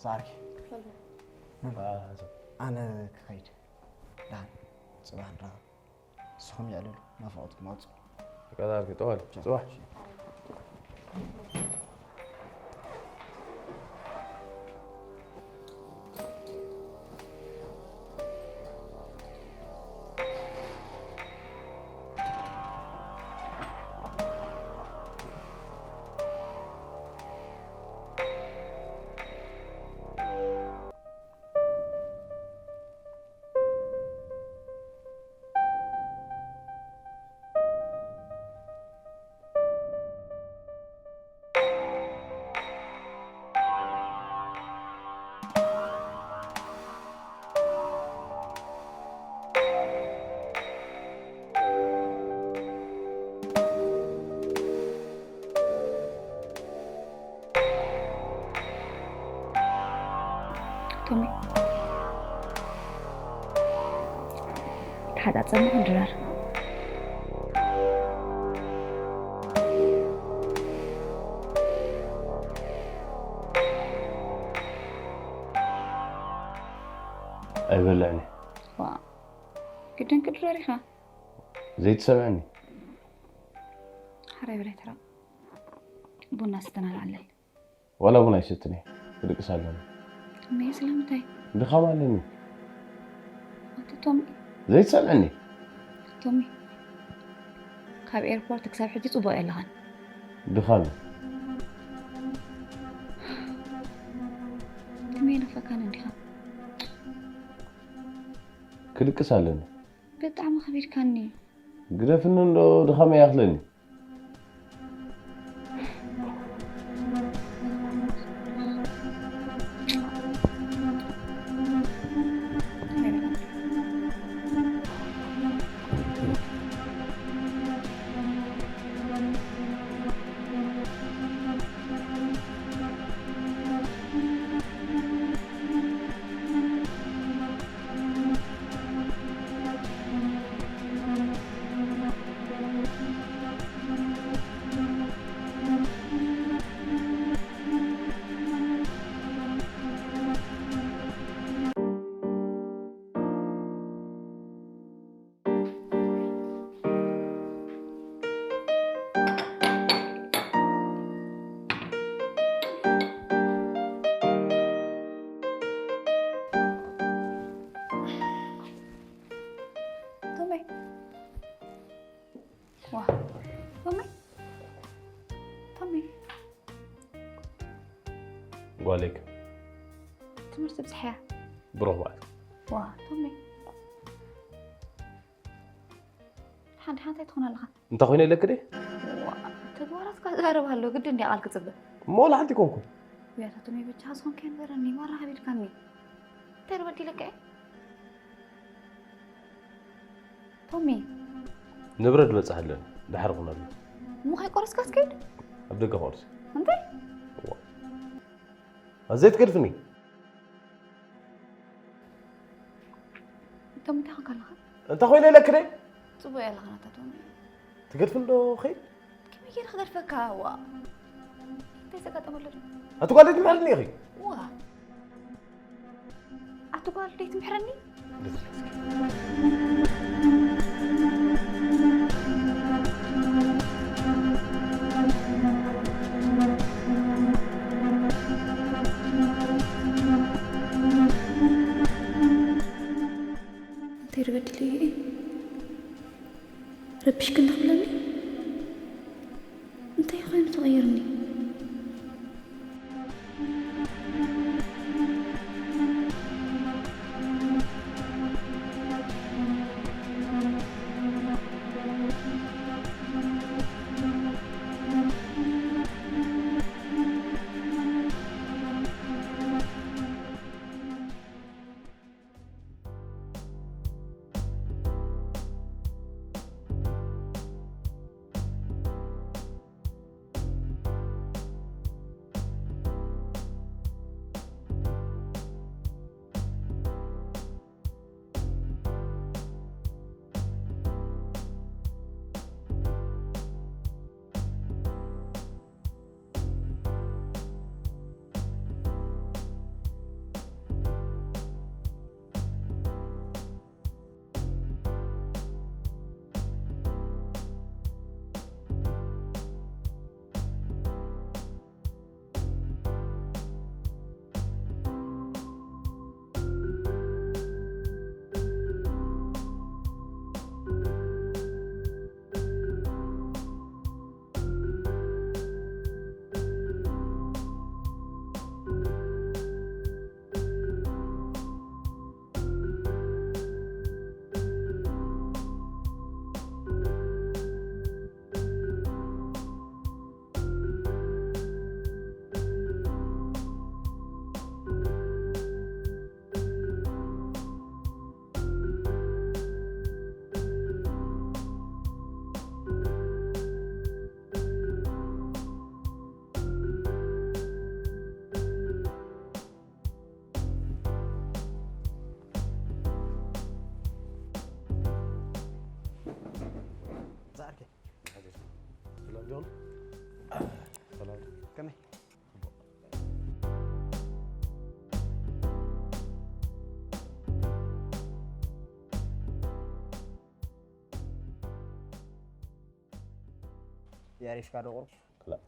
ሳርኪ ኣነ ክኸይድ ዳን ጽባሕ ንራኸብ። ንስኹም የዕልሉ ናፍቖትኩም ኣውፅኡ። ቀዳርኪ ጠዋል ጽባሕ። ቶሚ፣ ተሓጻጸምና ድራር። ኣይበልዕን እየ። ዋ፣ ግድን ክድረር ኢኻ። ዘይትሰምዕኒ። ሓራይ በላይ ተራ ቡና ስተና ንዓለል። ዋላ ቡን ኣይሰትን እየ። ክድቅስ ኣለኒ። እመየ ስለምንታይ? ድኻም ኣለኒ። ኣቶ ቶሚ። ዘይትሰምዕኒ። ቶሚ፣ ካብ ኤርፖርት ክሳብ ሕጂ ጽቡቕ የለኻን። ድኻም እዩ። ትሜ ናፈካን እንዲኻ። ክድቅስ ኣለኒ። ብጣዕሚ ከቢድካኒ። ግደፍኒ እንዶ ድኻመይ ይኣኽለኒ። ቶሚ። ዋ። ቶሚ። ቶሚ። ጓለይ ከ? ትምህርቲ ብዝሕያ። ብሩኽ በዓል። ዋ፣ ቶሚ። ሓንቲ ሓንቲ ትኾን ኣለኻ። እንታይ ኮይነ ኢለክ ድየ? ዋ፣ ተግባራትካ ዝዛረብ ኣሎ፣ ግድን ድያ ቃል ክጽበ? እሞ ወላ ሓንቲ ይኮንኩ። ያታ ቶሚ፣ ብቻ ዝኾንከ ንበረኒ፣ ማራ ከቢድካኒ። እንታይ ዶ በዲለካ እየ? ቶሚ። ንብረት ዝበጽሕ ኣለኒ፣ ድሓር ኩነሉ። እሞ ከይቆረስካ ትከይድ? ኣብ ደገ ቆርስ። እንታይ? ዋ። ኣዘይ ትገድፍኒ። ቶሚ፣ እንታይ ኾንካ ኣለኻ? እንታይ ኮይነ ኢለክ ድየ? ጽቡቕ እየ ኣለኻ ናታ ቶሚ። ትገድፍኒ ዶ ኸይድ? ከመይ ገይረ ክገድፈካ? ዋ። እንታይ ዘጋጠመ ኣሎ ድዩ? ኣቲ ጓል ትምሕርኒ ኢኺ። ዋ። ኣቲ ጓል ደይ ትምሕረኒ? እንታይ ዝበድል እዩ? ረቢሽክኒ ክብለኒ? እንታይ ኮይኑ ተቐይርኒ? ጆን፣ ሰላም። ከመይ? የዕሪፍካ ዶ ቁሩብ? ክላእ።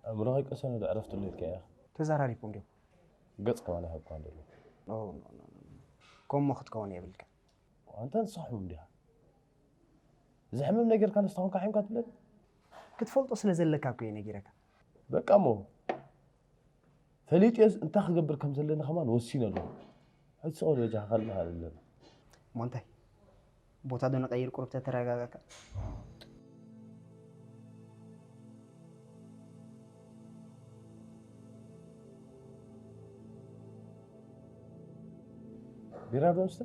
ኣእምሮኻ ይቀሰነ ዶ ዕረፍቲ ኣሎ ኢልካ ኢኻ? ተዘራሪብኩም ዲኹም? ገጽ ከማን ኣይሃብካን ዘሎ። ኖ፣ ኖ፣ ኖ፣ ኖ። ከምኡ ክትከውን የብልካ። ኣንታ ንስኻ ሕሙም ዲኻ? እዚ ሕሙም ነጊርካ ንስኻ ኮንካ ሓሚምካ ትብለኒ? ክትፈልጦ ስለ ዘለካ እኮ እየ ነጊረካ። በቃ እሞ፣ ፈሊጥዮስ እንታይ ክገብር ከም ዘለኒ ከማን ወሲነ ኣለኹ። ኣይትስቐ ወደ ጃኻ ካልእ ኣለና። እሞ እንታይ? ቦታ ዶ ንቐይር ቁሩብ ተተረጋጋእካ? ቢራ ዶ ንስተ?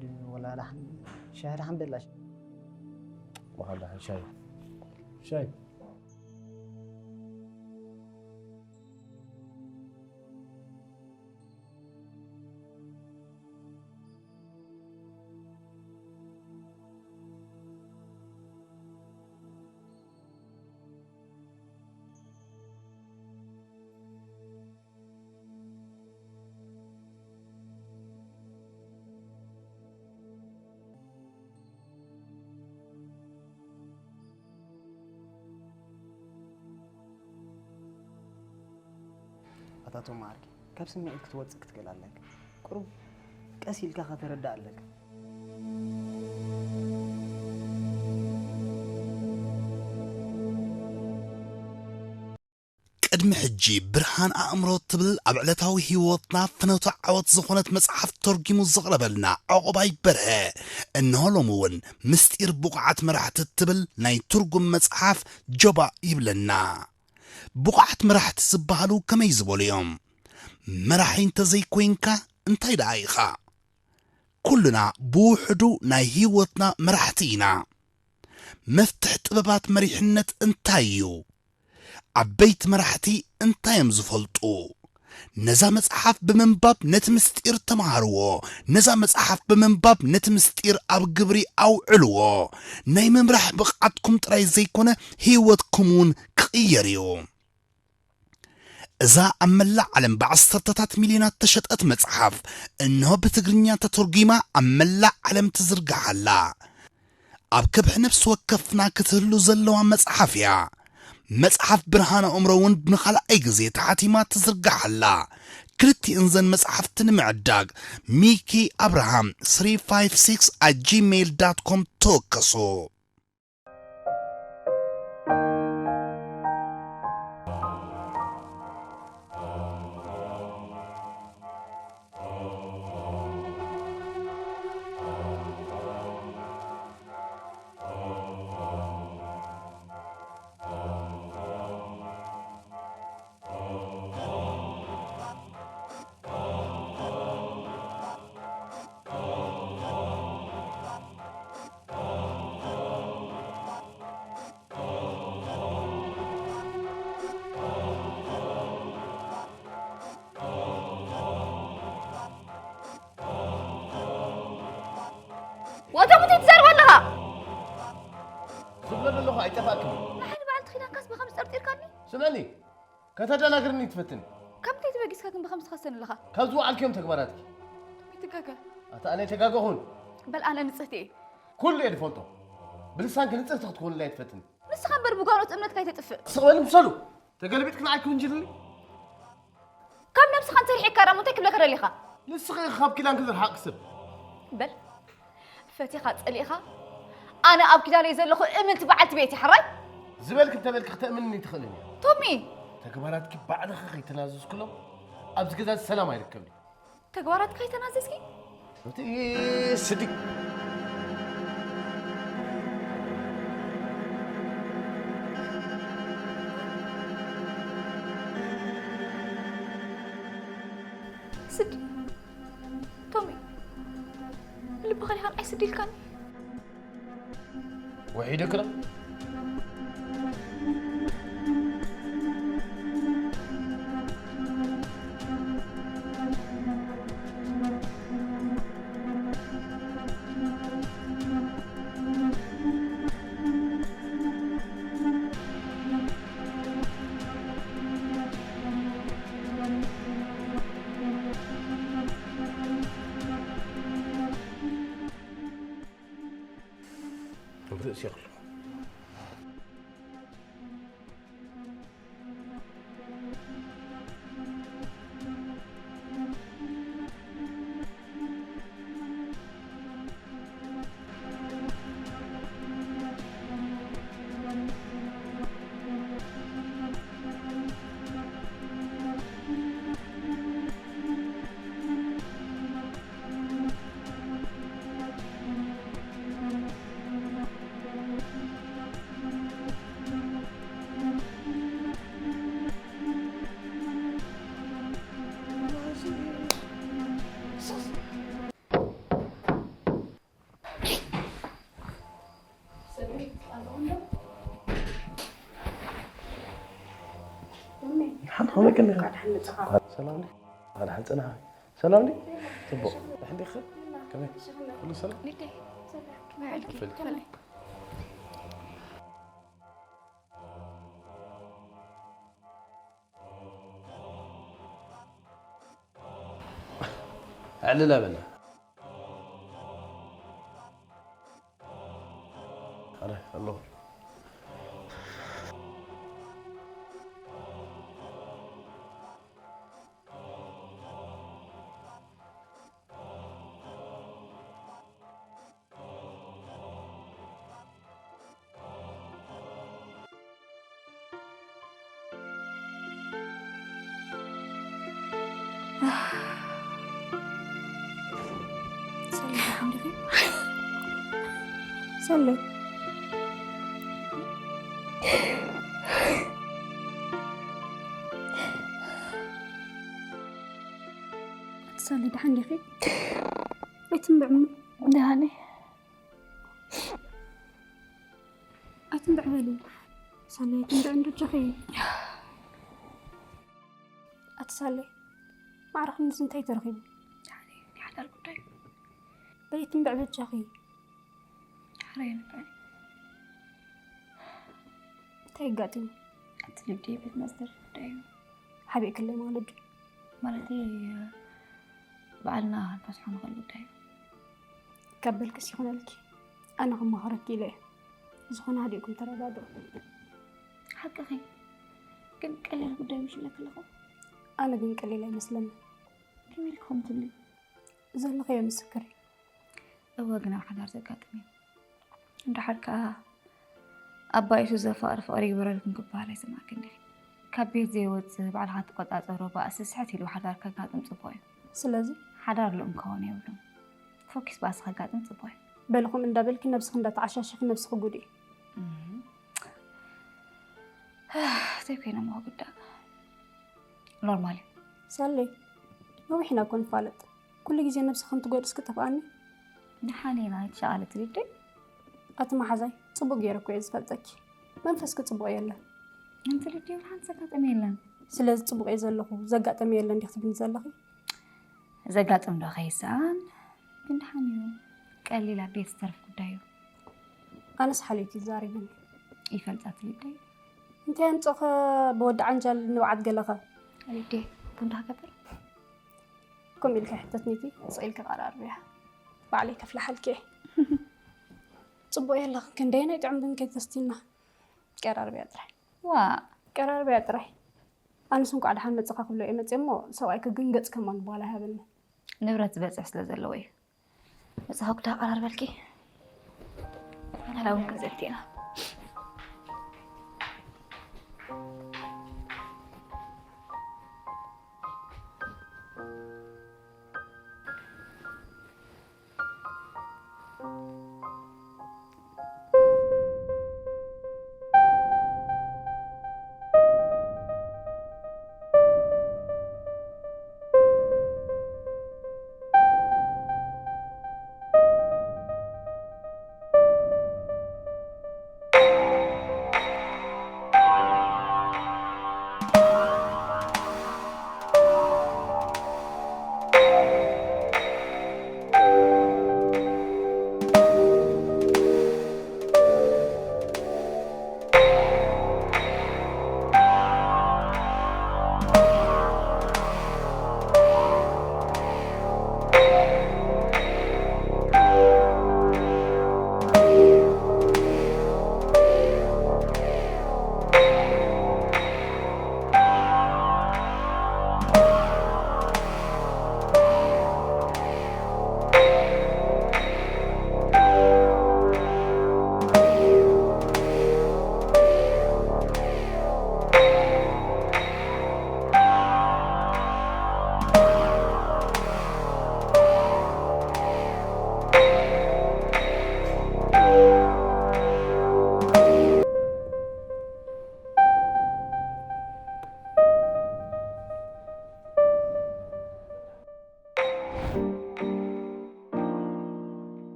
ድ-፣ ወላ ደሓን ሻሂ ደሓን በላሽ። መኻን ደሓን ሻሂ። ሻሂ። ኣታ ቶም ዓርከይ፣ ካብ ስምዒት ክትወጽእ ክትክእል ኣለካ። ቁሩብ ቀስ ኢልካ ከተረዳእ ኣለካ። ቅድሚ ሕጂ ብርሃን ኣእምሮ ትብል ኣብ ዕለታዊ ህይወትና ፍኖተ ዓወት ዝኾነት መጽሓፍ ተርጒሙ ዘቕረበልና ዑቕባይ በርሀ፣ እንሆ ሎሚ እውን ምስጢር ብቑዓት መራሕቲ ትብል ናይ ትርጉም መጽሓፍ ጀባእ ይብለና። ብቑዓት መራሕቲ ዝበሃሉ ከመይ ዝበሉ እዮም? መራሒ እንተዘይኮይንካ እንታይ ደኣ ኢኻ? ኩልና ብውሕዱ ናይ ህይወትና መራሕቲ ኢና። መፍትሕ ጥበባት መሪሕነት እንታይ እዩ? ዓበይቲ መራሕቲ እንታይ እዮም ዝፈልጡ? ነዛ መጽሓፍ ብምንባብ ነቲ ምስጢር ተምሃርዎ። ነዛ መጽሓፍ ብምንባብ ነቲ ምስጢር ኣብ ግብሪ ኣውዕልዎ። ናይ ምምራሕ ብቕዓትኩም ጥራይ ዘይኮነ ህይወትኩም እውን ክቕየር እዩ። እዛ ኣብ መላእ ዓለም ብዓሰርተታት ሚልዮናት ተሸጠት መጽሓፍ፣ እንሆ ብትግርኛ ተተርጒማ ኣብ መላእ ዓለም ትዝርጋሕ ኣላ። ኣብ ከብሒ ነፍሲ ወከፍና ክትህሉ ዘለዋ መጽሓፍ እያ። መጽሓፍ ብርሃን ኣእምሮ እውን ንኻልኣይ ግዜ ተሓቲማ ትዝርጋሕ ኣላ። ክልቲኤን ዘን መጽሓፍቲ ንምዕዳግ ሚኪ ኣብርሃም three five six at gmail dot com ተወከሱ። ወተኹቲ ትዛረብ ኣለኻ? ዝብሎ ዘለኹ ኣይጠፋእክን። ንዓይ ንበዓልቲ ኪዳንካስ ብኸምዚ ጠርጢርካኒ? ስምዕኒ፣ ከተደናግርኒ ትፈትን። ካብ ምንታይ ተበጊስካ ግን ብኸምዚ ትኸሰኒ ኣለኻ? ካብ ዝወዓልክዮም ተግባራትኪ። ቶሚ ትጋገ። ኣታ ኣነ ኣይተጋገኹን። በል ኣነ ንጽህቲ እየ። ኩሉ እየ ዝፈልጦ። ብልሳንኪ ንጽህቲ ክትኮንላ እየ ትፈትን። ንስኻ እምበር ብጓኖት እምነትካ ኣይተጥፍእ። ስቕ በሊ ምሰሉ። ተገልቢጥኪ ንዓይ ክውንጅልኒ? ካብ ነብስኻ እንተርሒቕካ ደኣ እንታይ ክብለካ ደሊኻ? ንስኺ ኢኺ ካብ ኪዳንኪ ዝረሓቕኪ ሰብ። በል፣ ፈቲኻ ጸሊእኻ፣ ኣነ ኣብ ኪዳነይ ዘለኹ እምንቲ በዓልቲ ቤት እየ፣ ሕራይ? ዝበልኪ እንተበልኪ ክተእምንኒ ትኽእልን እያ። ቶሚ! ተግባራትኪ ባዕልኺ ከይተናዘዝክሎም ኣብዚ ገዛ እዚ ሰላም ኣይርከብን እዩ። ተግባራትካ ኣይተናዘዝኪ? እቲ ስዲ ስዲ፣ ቶሚ፣ ልብኻ ዲኻ ንዓይ ስዲ ኢልካኒ? ውሒደክላ። ርእሲ ይኽሉ። ሓንቲ ኾነ ግን ሰላም ዲ ኣድሓን ጽና ሰላም ዲ ጽቡቕ ድሕን ዲኸ ከመይ ኩሉ ሰላም ዕልል ኣበላ ኣረ ኣለኹ ሰለ ሰለ ደሓን ዲኺ? ኣይትንብዕሞ። ደሃነ ኣይትንብዕ በሊ። ሳለ ኣይትንብዕ እንዶ ጀኺ። ኣቲ ሳለ ማዕረኽንስ እንታይ ተረኺቡ? ናይ ሓዳር ጉዳይ። በሊ ትንብዕ በጃኺ። ሓረ የንብዕ። እንታይ ኣጋጢሙ? ኣቲ ልብዲ ቤት ማስተር ጉዳይ እዩ። ሓቢእክለይ ማለት ድዩ? ማለተይ በዓልና ክንፈስሖ ንኽእል ጉዳይ እዩ። ካብ በልክስ ይኹነልኪ ኣነ ክመኻረኪ ኢለ እየ። ዝኾነ ሃዲእኩም ተረዳድኡ። ሓቅኺ ግን ቀሊል ጉዳይ መሲለኪ ኣለኹ። ኣነ ግን ቀሊል ኣይመስለኒ። ከመይ ኢልኪ ከምኡ ትብሊ? ዘለኽዮ ምስክር እዩ። እወ ግን ኣብ ሓዳር ዘጋጥም እዩ። እንድሓር ከኣ ኣባይቱ ዘፋቕር ፍቕሪ ይግበረልኩም ክበሃል ኣይሰማዕክን ዲኺ? ካብ ቤት ዘይወጽእ ባዕልኻ ትቆጻጸሮ ባእሲ ስሕት ኢሉ ሓዳር ከጋጥም ጽቡቕ እዩ። ስለዚ ሓዳር ልኡም ክኸውን የብሉን። ፎኪስ ባእሲ ከጋጥም ጽቡቕ እዩ። በሊ ከምኡ እንዳበልኪ ነብስኺ እንዳተዓሻሸኺ ነብስኺ ጉድኢ። እህ። ዘይኮይነ እሞ ክጉዳእ ኖርማል እዩ። ሳለይ ነዊሕ ኢና እኮ ንፋለጥ። ኩሉ ግዜ ነብስኺ ከም ትጎድእስ ክጠፍኣኒ። ደሓን ኢና ኣይትሸቓሊ ትልደይ። ኣቲ መሓዛይ ጽቡቕ ገይረ እኮ እየ ዝፈልጠኪ። መንፈስኪ ጽቡቕ የለን። ኣንቲ ልደይ ሓንቲ ዘጋጠመ የለን። ስለዚ ጽቡቕ እየ ዘለኹ ዘጋጠመ የለን ዲኺ ትብልኒ ዘለኺ? ዘጋጥም ዶ ከይሰኣን ግን ደሓን እዩ። ቀሊል ኣብ ቤት ዝተርፍ ጉዳይ እዩ። ኣነስ ሓልዮት እዩ ዛሪብኒ። ይፈልጣ ትልደይ። እንታይ ኣምጾኸ ብወዲ ዓንጃል ንብዓት ገለኸ? ልደይ ቡንዳ ክገብር? ከምኡ ኢልካ ሕተትኒቲ ስቕ ኢልካ ቀራርብያ። ባዕለይ ከፍልሓልኪ እየ። ጽቡቕ የለኽን ክንደየናይ ጥዑም ግን ከይተስቲና። ቀራርብያ ጥራይ። ዋ ቀራርብያ ጥራይ። ኣነስ እንኳዕ ደሓን መጽኻ ክብሎ እየ መጽየ እሞ ሰብኣይኪ ግን ገጽ ከማን በኋላ ይሃበኒ። ንብረት ዝበጽሕ ስለ ዘለዎ እዩ። መጽኻ ኩዳ ቀራርበልኪ። ኣላ እውን ክንዘግቲ ኢና።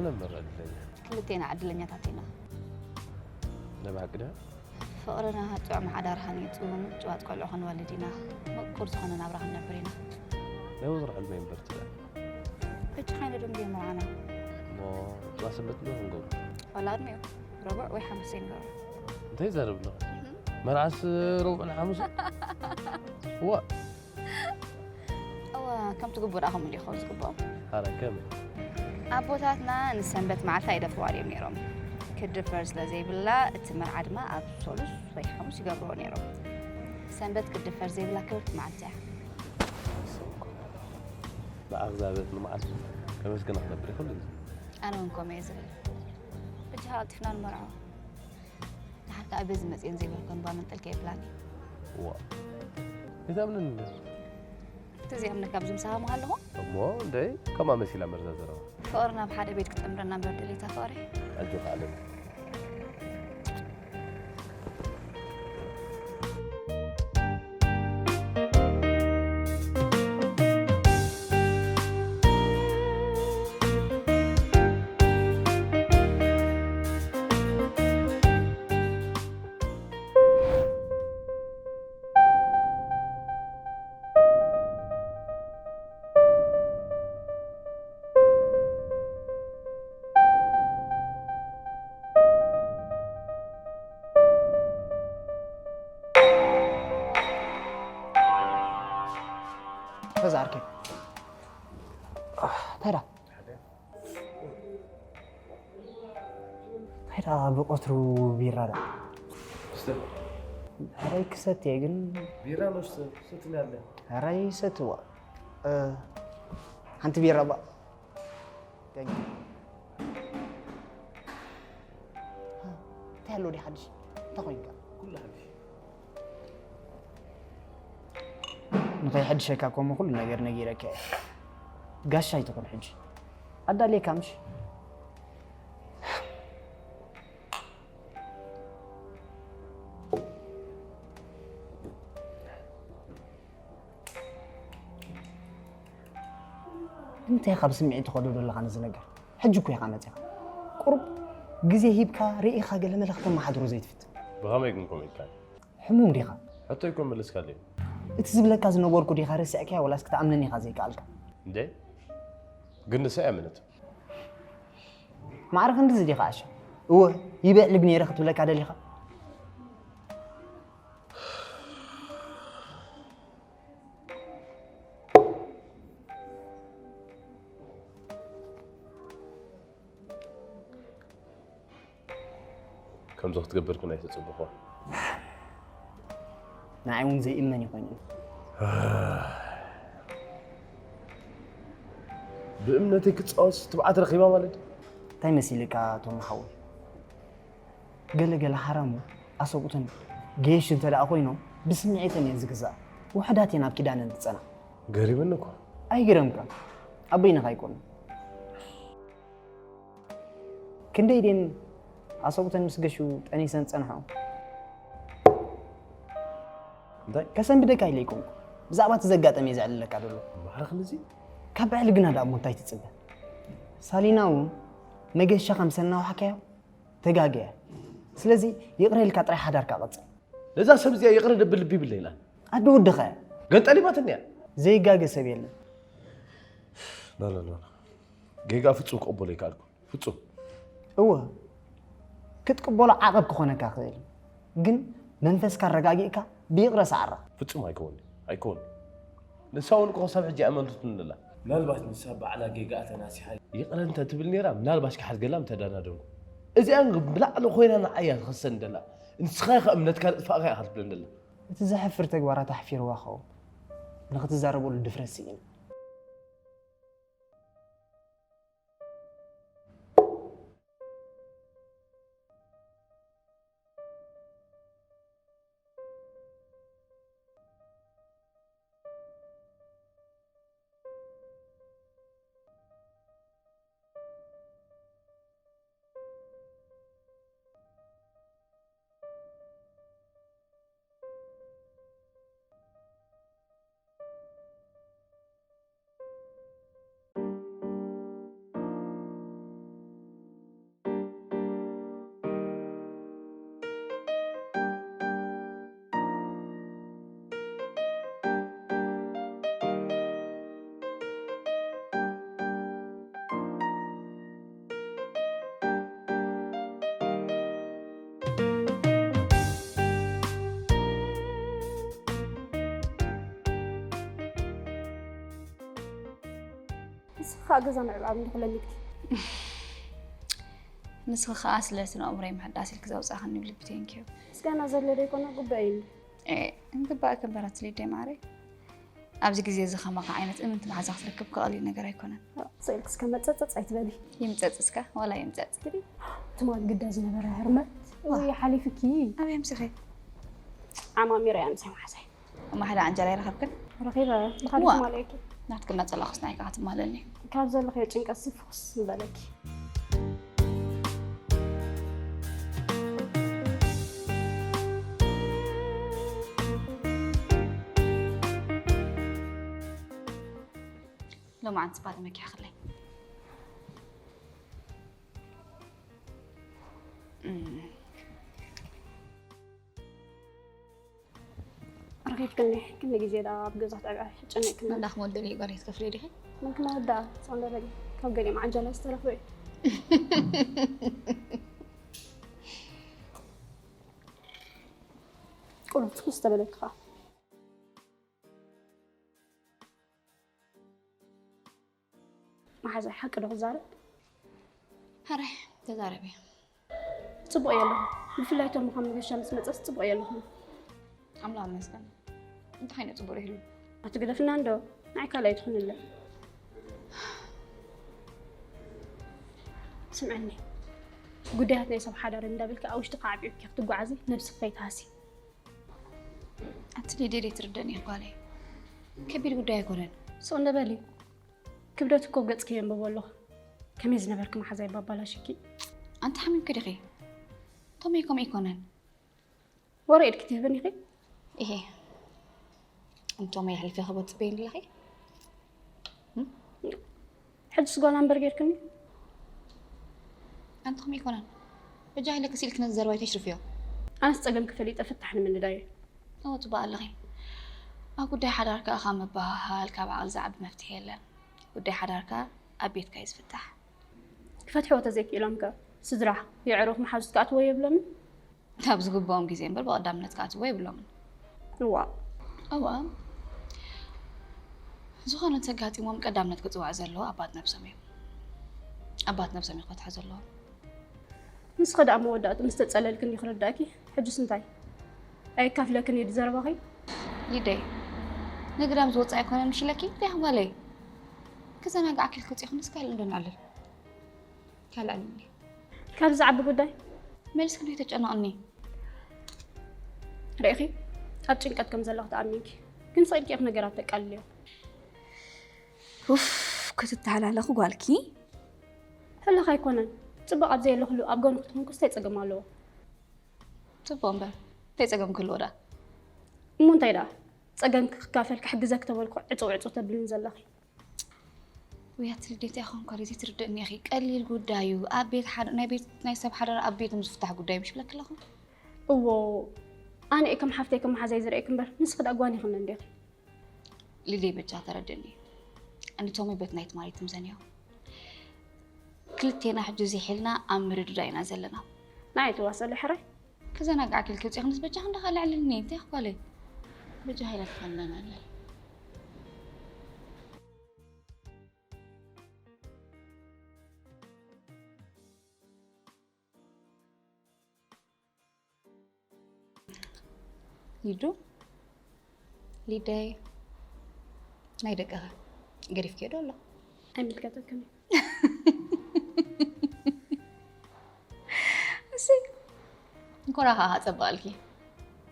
መመረድለኛ። ክልቴና ዕድለኛታት ኢና። ናይ ብሓቂ ድያ? ፍቕርና ጥዑም ሓዳር ሃኒጹ፣ ምጭዋት ቆልዑ ክንወልድ ኢና። ምቁር ዝኾነ ናብራ ክንነብር ኢና። ናይ ወትሩ ሕልመይ እምበር ትብላ። ሕጂ ኸይነ ደንጉ መርዓና። እሞ ጽባሕ ሰንበት ዶ ክንገብሮ? ዋላ ቅድሚኡ ረቡዕ ወይ ሓሙስ ዘይንገብሮ። እንታይ ይዛረብ ኣለኹ? መርዓስ ረቡዕን ሓሙስ? ዋ! እወ፣ ከምቲ ግቡእ ደኣ ከምኡ እንዲዩ ክኸውን ዝግብኦ። ኣረ ከመይ? ኣቦታትና ንሰንበት መዓልቲ ኣይደፍርዋ ድዮም ነይሮም። ክድፈር ስለ ዘይብላ፣ እቲ መርዓ ድማ ኣብ ሶሉስ ወይ ሓሙስ ይገብርዎ ነይሮም። ሰንበት ክድፈር ዘይብላ ክብርቲ መዓልቲ እያ። ንኣግዛብሔር ንመዓልቱ ከመስግና ክነብር ይኽእል እዩ። ኣነ እውን ከምኡ እየ ዝብል። ብቻ ቀልጢፍና ንመርዖ። ደሓር ከኣ በዚ መጽኤን ዘይበልኮን ባ መንጠል ከየብላኒ። ዋ። ኣይታምንን እንደ። እቲ ዘይኣምነካ ኣብዚ ምሳኻ ምሃለኹ? እሞ እንደይ ከምኣ መሲላ መርዛ ዘረባ። ፍቕርና ኣብ ሓደ ቤት ክጠምረና እምበር ድሌታ ፍቕሪ። ኣጆኻ ኣለኒ። ተዛርኪ። ታዲያ እንታይ ደኣ ብቐትሩ ቢራ ደኣ? እስተ። ኧረ ክሰትየ ግን። ቢራ ነው እስተ፣ ስትል ያለ። ኧረ ይሰትዋ። እ፣ ሓንቲ ቢራ ባ። Thank you። እንታይ ኣሎ ዲ ሓድሽ? እንታይ ኮይንካ? ኩሉ ሓድሽ። ንኸይሐድሸካ እኮ እሞ ኩሉ ነገር ነጊረካ እየ። ጋሻ ኣይትኹን ሕጂ። ኣዳልየካ ምሽ? ንምንታይ ኢኻ ብስምዒት ትኸዶ ዘለኻ ነዚ ነገር? ሕጂ እኮ ኢኻ መጺኻ። ቁሩብ ግዜ ሂብካ፣ ርኢኻ ገለ መለ ከተመሓድሮ ዘይትፍትን? ብኸመይ ግን ከምኡ ኢልካኒ? ሕሙም ዲኻ? ሕቶይ እኮ መለስካለይ። እቲ ዝብለካ ዝነበርኩ ዲኻ ረሲዕካዮ ወላስ ክትኣምነኒ ኢኻ ዘይከኣልካ? እንዴ? ግን ንሳ ኣይኣመነትን። ማዕረ ክንድዚ ዲኻ ዓሻ? እወ፣ ይብዕልግ ነይረ ክትብለካ ደሊኻ? ከምዚ ክትገብር ግን ኣይተጸበኹን። ንዓይ እውን ዘይእመን እዩ ኮይኑ። ብእምነተይ ክጻወት ትብዓት ረኺባ ማለት ድዩ? እንታይ መሲልካ ቶም ሓወይ? ገለ ገለ ሓራሙ ኣሰብኡትን ገየሽ እንተ ደኣ ኮይኖም ብስምዒተን እየን ዝግዛእ። ውሑዳት እየን ኣብ ኪዳነን ዝጸና። ገሪምኒ እኮ። ኣይግረምካ። ኣበይንኻ ኣይኮኑን። ክንደይ ድየን ኣሰብኡተን ምስ ገሹ ጠኒሰን ዝጸንሐኦም? እንታይ? ከሰንብደካ ኢለ ኣይኮንኩ። ብዛዕባ እቲ ዘጋጠመ እየ ዘዕልለካ ዘሎ። ማዕረ ክንድዚ? ካብ ብዕልግና ደኣ እሞ እንታይ ትጽበ? ሳሊና እውን መገሻ ከም ሰናውሓካዮ ተጋግያ። ስለዚ ይቕረ ኢልካ ጥራይ ሓዳርካ ቀጽል። ነዛ ሰብ እዚኣ ይቕረ ደብል ልቢ ይብለይ ኢላ። ኣደ ወድኻ እያ። ገንጠሊባትኒ እያ። ዘይጋገ ሰብ የለን። ኖ፣ ኖ፣ ኖ፣ ኖ። ጌጋ ፍጹም ክቕበሎ ኣይከኣልኩን። ፍጹም። እወ፣ ክትቅበሎ ዓቐብ ክኾነካ ክእል እዩ። ግን መንፈስካ ኣረጋጊእካ ብይቕረ ሰዓራ። ፍጹም ኣይከውን፣ ኣይከውን። ንሳ እውን እኮ ክሳብ ሕጂ ኣይኣመንትትን ደላ። ምናልባት ንሳ ባዕላ ጌጋኣ ተናሲሓ። ይቕረ እንተ ትብል ነይራ፣ ምናልባሽ ክሓድገላ ምተዳናደንኩ። እዚኣ ግን ብላዕሊ ኮይና ንዓይ እያ ትኸሰኒ ደላ። ንስኻ ኢኻ እምነትካ ዘጥፋእካ ኢኻ ትብለኒ ደላ። እቲ ዘሕፍር ተግባራት ኣሕፊርዋ ኸውን። ንኽትዛረበሉ ድፍረት ስኢና። ንስኺ ከዓ ገዛ ምዕባብ እንድኹ ለሚድኪ። ንስኺ ከዓ ስለ ስነ ኣእምሮይ ምሕዳስ ኢልኪ ዘውፃእኽኒ ብልቢ ቴንኪዩ። ምስጋና ዘለ ዶ ይኮነ ጉባኤ እዩ። እንግባእ ከበራት ሊደይ ማረይ። ኣብዚ ግዜ እዚ ከማኻ ዓይነት እምንቲ መሓዛ ክትረክብ ከቐሊል ነገር ኣይኮነን። ስእልክ እስከ መጸጸጽ ኣይትበሊ። ይምጸጽ እስከ ዋላ ይምጸጽ። ትማል ግዳ ዝነበረ ህርመት ወይ ሓሊፍኪ። ኣበይ ምስኺ? ዓማሚረ እያ ምሳይ መሓዛይ። እማ ሓደ ዓንጀራ ይረኸብክን? ረኺበ። ብኻልእ ዋ። ትማል እየኪ። ናትክና ጸላኹስ ናይ ከዓ ትማለኒ። ካብ ዘለኽዮ ጭንቀት ስፍኹስ ንበለኪ። ሎማዓንቲ ስፓ ተመኪሕክለይ። ረኺብክኒ። ክንዲ ግዜ ደኣ ኣብ ገዛ ትዕብያ ጨነቅክኒ። እንዳኽ ሞደል እዩ ጓል ክትከፍልዮ ዲኺ? ምን ክመወዳ? ሰንደበሊ ካብ ገሊኦም ዓጀላ ዝተረኽበ እዩ። ቁሩብ ትኩስ ተበለኪ ኸኣ። መሓዛይ ሓቂ ዶ ክዛረብ? ሕራይ ተዛረቢ። ጽቡቕ እየ ኣለኹ። ብፍላይ ቶም ከም መገሻ ምስ መጸስ ጽቡቕ እየ ኣለኹ። ኣምላኽ ይመስገን። እንታይ ዓይነት ጽቡቕ ይህሉ? ኣቲ ግደፍና እንዶ፣ ንዓይ ካልኣይ ትኹንለ። ስምዐኒ፣ ጉዳያት ናይ ሰብ ሓዳር እንዳበልኪ ኣብ ውሽጢ ከዓቢዑኪ ክትጓዓዚ ነብስኺ ከይትሃሲ። ኣቲ ሊድያ ደይትርደኒ ኢኺ ጓለይ። ከቢድ ጉዳይ ኣይኮነን። ስቕ እንደ በሊ። ክብደት እኮ ገጽኪ የንብቦ ኣለኹ። ከመይ ዝነበርኪ መሓዛይ ባባላሽኪ። ኣንቲ ሓሚምኪ ዲኺ? ቶመይ ከምኡ ኣይኮነን። ወረ ኢድኪ ትህብኒ ኢኺ? ኢሄ። እንቶመይ ኣሕሊፈ ክቦ ትጽበይኒ ኣለኺ? እም? ሕጅስ ጓል ኣምበር ጌርክኒ? ኣንቲ ከምኡ ኣይኮነን። በጃ ኢለኪ ስኢልኪ ነዚ ዘረባይ ተሽርፍዮ። ኣነስ ጸገምኪ ፈሊጠ ፍታሕ ንምንዳይ እየ። እወ፣ ጽቡቕ ኣለኺ። ኣብ ጉዳይ ሓዳር ከኣ ካብ ምብህሃል፣ ካብ ዓቕሊ ዝዓቢ መፍትሒ የለን። ጉዳይ ሓዳር ከኣ ኣብ ቤትካ እዩ ዝፍታሕ። ክፈትሕዎ ተዘይክኢሎም ከ? ስድራ፣ የዕሩኽ፣ መሓዙት ክኣትዎ የብሎምን? ኣብ ዝግብኦም ግዜ እምበር ብቐዳምነት ክኣትዎ የብሎምን። እዋ። እዋ። ዝኾነ እንተጋጢሞም ቀዳምነት ክጽዋዕ ዘለዎ ኣባት ነብሶም እዮም። ኣባት ነብሶም እዮም ክፈትሖ ዘለዎም። ንስኺ ደኣ መወዳእቱ ምስ ተጸለልኪ እንዲ ክርዳእኪ፣ ሕጅስ እንታይ? ኣየካፍለክን እዩ ዘረባኺ? ሊደይ፣ ንግዳም ዝወጽእ ኣይኮነን ምሽ ኢለኪ? እንታይ ጓለይ? ክዘናግዓኪ ኢልኪ ወጺእኺ ምስ ካልእ እንዶ ንዕልል። ካልእ ኣለኒ። ካብዚ ዝዓቢ ጉዳይ? መልስኪ እንታይ ተጨነቕኒ? ርኢኺ፣ ኣብ ጭንቀት ከም ዘለኹ ተኣሚንኪ። ግን ስቕ ኢልኪ ኢኺ ነገራት ተቃልልዮ። ኡፍ፣ ክትተሃላለኺ ጓልኪ? ህልኽ ኣይኮነን። ጽቡቕ ኣብ ዘየለኽሉ ኣብ ጎንኺ ትኾንኩስ እንታይ ጸገም ኣለዎ? ጽቡቕ እምበር፣ እንታይ ጸገም ክህልዎ ደኣ? እሞ እንታይ ደኣ? ጸገምኪ ክካፈል ክሕግዘኪ ተበልኩ ዕጽው ዕጽው ተብልኒ ዘለኺ። ውይ ኣቲ ልደት፣ ኢኺ እኳ ዘይትርድእኒ ኢኺ። ቀሊል ጉዳይ እዩ። ኣብ ቤት ሓድ-፣ ናይ ቤት፣ ናይ ሰብ ሓዳር ኣብ ቤቶም ዝፍታሕ ጉዳይ ምሽ ብለኪ ኣለኹ። እዎ፣ ኣነ እየ ከም ሓፍተይ ከም መሓዛይ ዝርእየኪ እምበር፣ ንስኺ ደኣ ጓኒ ይኹን እንዲኺ። ሊሊ በጃ ተረድእኒ። ኣንቶሚ በት ናይት ማሪት ምዘንዮ። ክልቴና ሕጂ እዚ ሒልና ኣብ ምርድዳ ኢና ዘለና። ንዓይ ትዋሰለ ሕራይ። ክዘናጋዕኪ ኢልኪ ውፅኢኽንስ በጃ ክንዳኻ ልዕልኒ፣ እንታይ ጓለይ? በጃ ሃይላ ክኸንዳና ኣለ። ሊዱ፣ ሊደይ፣ ናይ ደቅኻ ገዲፍክዮ ዶ ኣሎ? ኣይምልከተክን እዩ። እሺ፣ እንኮራ ኸዓ ከጸብቐልኪ።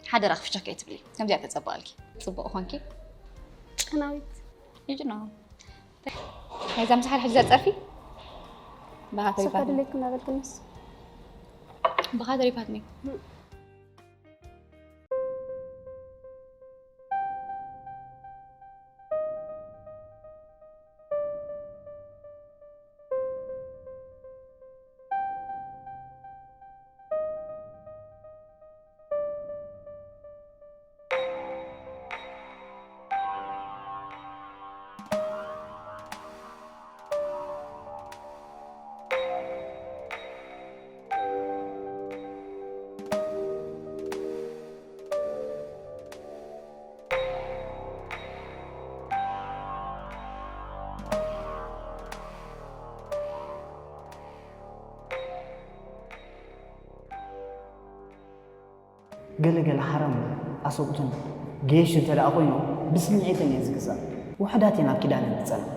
ሓደራ ክፍሸክ ኣይትብሊ። ከምዚኣ ከጸብቐልኪ። ጽቡቕ ኾንኪ። ጨናዊት። ሊዱ ነው። ናይዛ ምሳሕ ሕጂ ዘጸርፊ? ብኻ ተሪፋትኒ። ድሌትኩም ነበልክንስ? ብኻ ተሪፋትኒ። ገለ ገለ ሓራም ኣሰብኡትን ገየሽ እንተ ደኣ ኮይኖም ብስምዒትን እየን ዝግዛእ። ውሑዳት እየን ኣብ ኪዳነን ዝጸንሓ።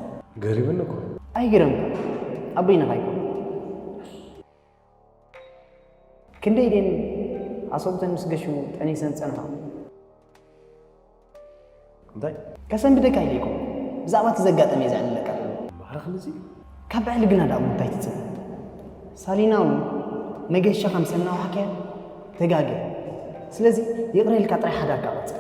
ገሪምኒ እኮ። ኣይግረምካ። ኣብ በይንኻ ኣይኮን። ክንደይ ደን ኣሰብኡተን ምስ ገሹ ጠኒሰን ዝጸንሓ። እንታይ? ከሰንብደካ ኢለ እኮ። ብዛዕባ እቲ ዘጋጠመ እየ ዘዕልለካ ዘለኹ። ማዕረ ክንድዚ? ካብ ዕልግና ደኣ እንታይ ትጽበ? ሳሊና እውን መገሻ ከም ሰናዋሕከ ተጋገ። ስለዚ ይቕረ ኢልካ ጥራይ ሓዳርካ ቀጽል።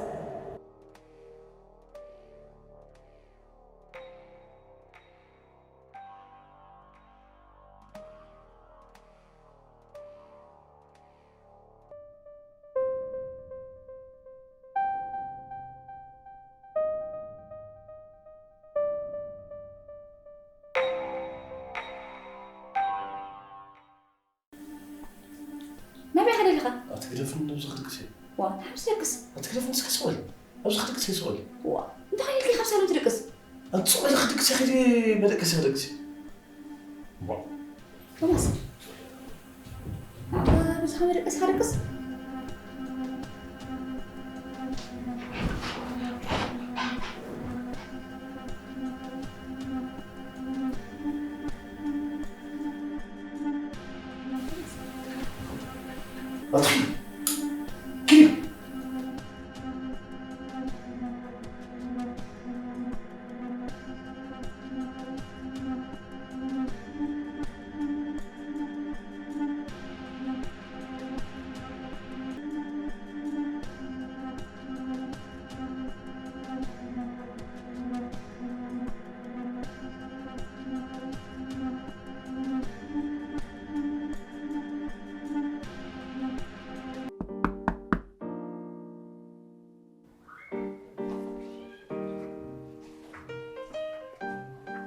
ናበይ ኢኻ ደሊኻ? ኣብቲ ግደፍኒ፣ ኣብዚ ክድቅስ እየ። ዋ፣ እንታይ ምስ ደቅስ? ኣብቲ ግደፍኒ፣ እስከ ስቕ በል። ኣብዚ ክድቅስ እየ፣ ስቕ በል። ዋ፣ እንታይ ኢልካ ካብ ሳሎን ትድቅስ? ኣንቲ ስቕ በል፣ ክድቅስ እየ፣ ከይደ መደቀሲ ክደቅስ እየ። ዋ። ቶማስ፣ ኣብ ብዝኻ መደቀሲ ክደቅስ? ኣትኺ። ኪዲ።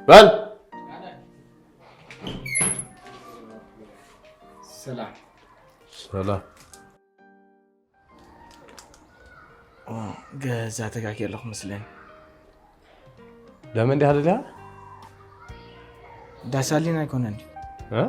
በል። ሰላም። ሰላም። ኦ፣ ገዛ ተጋግየ ኣለኹ መስለኒ። ለምን እንዲህ አደረገ? ዳሳሊን ኣይኮነን። እ?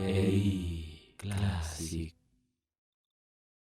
ኤሪ ክላሲክ።